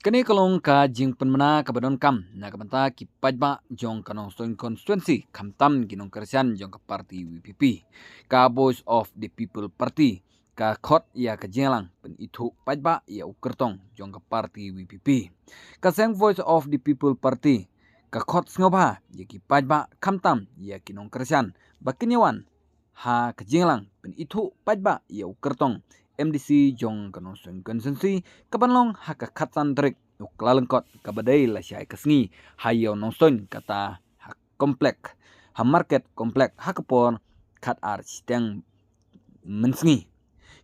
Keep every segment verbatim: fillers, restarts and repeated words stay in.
Kane ka long ka jingpynbna kaba donkam na ka bynta ki paidbah jong ka Nongstoiñ constituency, khamtam ki nongkyrshan jong ka party V P P. Ka Voice of the People Party ka khot ïa ka jingïalang pynithuh paidbah ïa u kyrtong jong ka party V P P. Ka seng Voice of the People Party ka khot sngewbha ïa ki paidbah, khamtam ïa ki nongkyrshan, ba kin ïa wan ha ka jingïalang pynithuh paidbah ïa u kyrtong M D C jong ka Nongstoiñ constituency, kaban long ha ka khatsan tarik u Kyllalyngkot, kaba dei lashai ka sngi, ha Ïew Nongstoiñ, kata ha complex, ha Market Complex, ha ka por khatar shiteng mynsngi.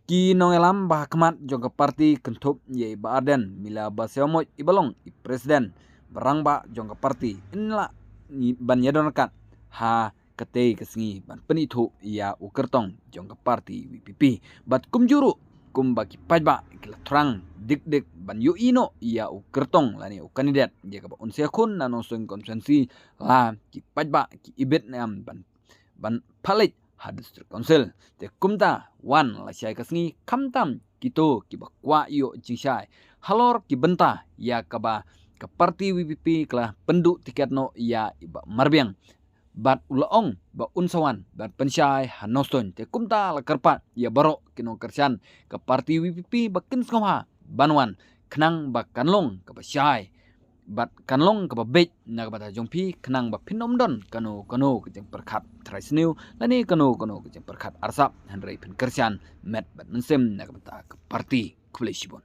Ki nongïalam ba ha khmat jong ka party kynthup ïa i Bah Ardent Miller Basaiawmoit, iba long i president ba rangbah jong ka party, yn lah ban ïadon ryngkat ha katei ka sngi ban pynithuh ïa u kyrtong jong ka party V P P. Bad kumjuh ruh, kumba ki paidbah ki la thrang dik dik ban ïohi noh ïa u kyrtong lane u candidate ïa kaba un sa ïakhun na Nongstoiñ constituency, la ki paidbah ki ibit ne em ban, ban pynleit ha District Council. Te kumta, wan lashai ka sngi, khamtam kito kiba kwah ïoh jingshai halor ki bynta ïa kaba ka party V P P ka la pynduh tiket noh ïa i Bah Marbiang, bad u la ong ba un sa wan ban pynshai ha Nongstoiñ. Te kumta la kyrpad ïa baroh ki nongkyrshan ka party V P P ba kin sngewbha ban wan, khnang ba kan long kaba shai bad kan long kaba beit na ka bynta jong phi, khnang ba phin ym don kano kano ka jingpyrkhat trai sniew lane kano kano ka jingpyrkhat arsap, hynrei phin kyrshan met bad mynsiem na ka bynta ka party. Khublei shibun.